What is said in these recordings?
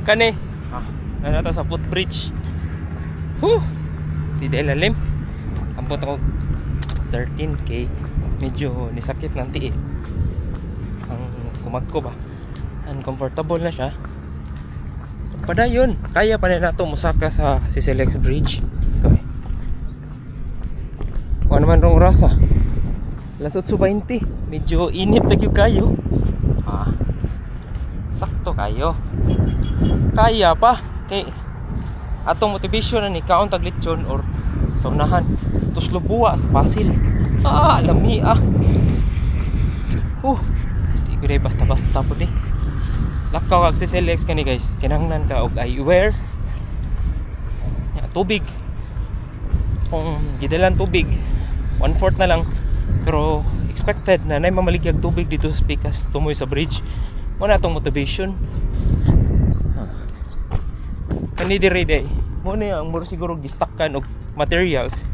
Kani. Ah, ano ta sa footbridge. Huh. Di dahil lalim. Ambot ako 13K. Medyo nisakit ng tiil. Ang kumag ko ba? Uncomfortable na siya. Padayon, kaya pa na nato musaka sa CCLX Bridge. Ito eh. Kung ano man rong oras ah. Alas 8:20. Medyo init na gyud kayo. Ah. Sakto kayo. Kaya pa. Kay atong motivation na ni kaon tag lechon or sa unahan. Tuslo buwa sa Pasil. Ah, lami ah. Di ko na basta-basta po ni. Lakaw kag CCLX kani, guys. Kinahanglan ka og eyewear. Ya, tubig. Kung gidalan tubig, one fourth na lang. Pero expected na nay mamaligyag tubig dito sa pikas tumoy sa bridge. Mo na atong motivation. Ah. Kani diri day. Mo na ang mura siguro gistakan og materials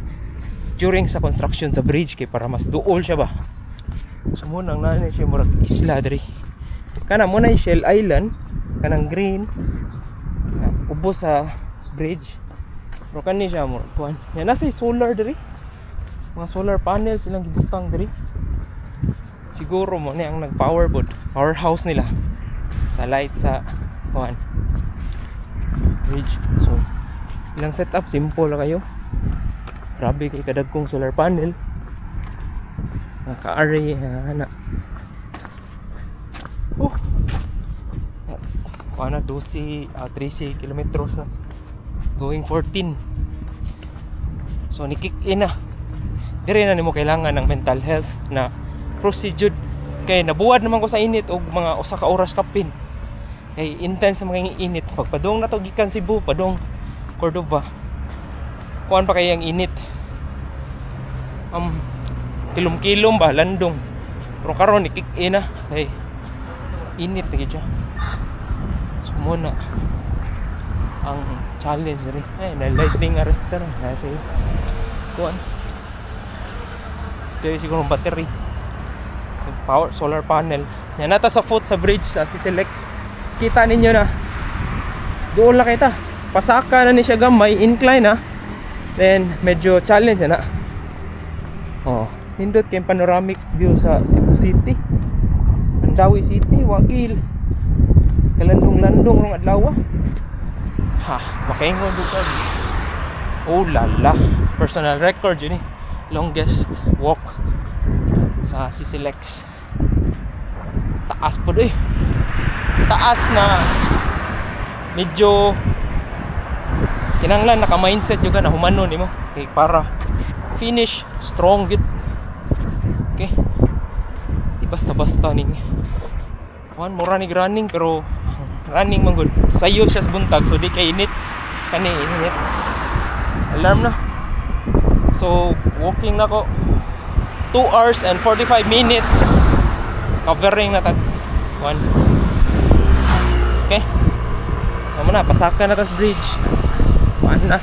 during sa construction sa bridge kay para mas duol siya ba. So mo nang naa siya murag isla diri. Kana mo na yung Shell Island, kanang green. Ah, ubos sa bridge. Pero kani siya mo kuan. Ya, nasa solar diri. Mga solar panels silang gibutang diri. Siguro mo ni ang nag-power board, powerhouse nila sa light sa kuan bridge. So ilang setup simple lang kayo. Grabe kay kadagkong solar panel. Naka-array ana. Oh. Kuan na 12, 13 kilometros na. Going 14. So ni kick in na. Dire na nimo kailangan ng mental health na procedure kay nabuwad naman ko sa init og mga usa ka oras kapin. Kay intense sa mga init. Pagpadong na to gikan Cebu, padong Cordova. Kuan pa kay ang init. Kilom-kilom ba landong. Pero karon ni kick in na kay init na gyud siya. So muna ang challenge rin. Ay, na lightning arrestor na si kuan. Ito yung siguro battery. Yung power solar panel. Yan nata sa foot sa bridge sa CCLX. Kita ninyo na. Doon lang kita. Pasaka na ni siya gamay, incline na. Then medyo challenge na. Oh, nindot kay panoramic view sa Cebu City. Mandaue City, wagil. Kalandong-landong rong adlaw. Ha, makaingon dukan. Oh lala, personal record yun eh. Longest walk sa CCLX. Taas po eh. Taas na medyo kinanglan naka-mindset juga na humano nimo kay para finish strong gud. Okay. Di basta-basta ning kuan, mura ni running, pero running man gud. Sayo siya sa buntag, so di kay init. Kani init. Alarm na. So walking na ko 2 hours and 45 minutes, covering na tag 1. Okay. So mo na pasaka na tas bridge. Kuan na.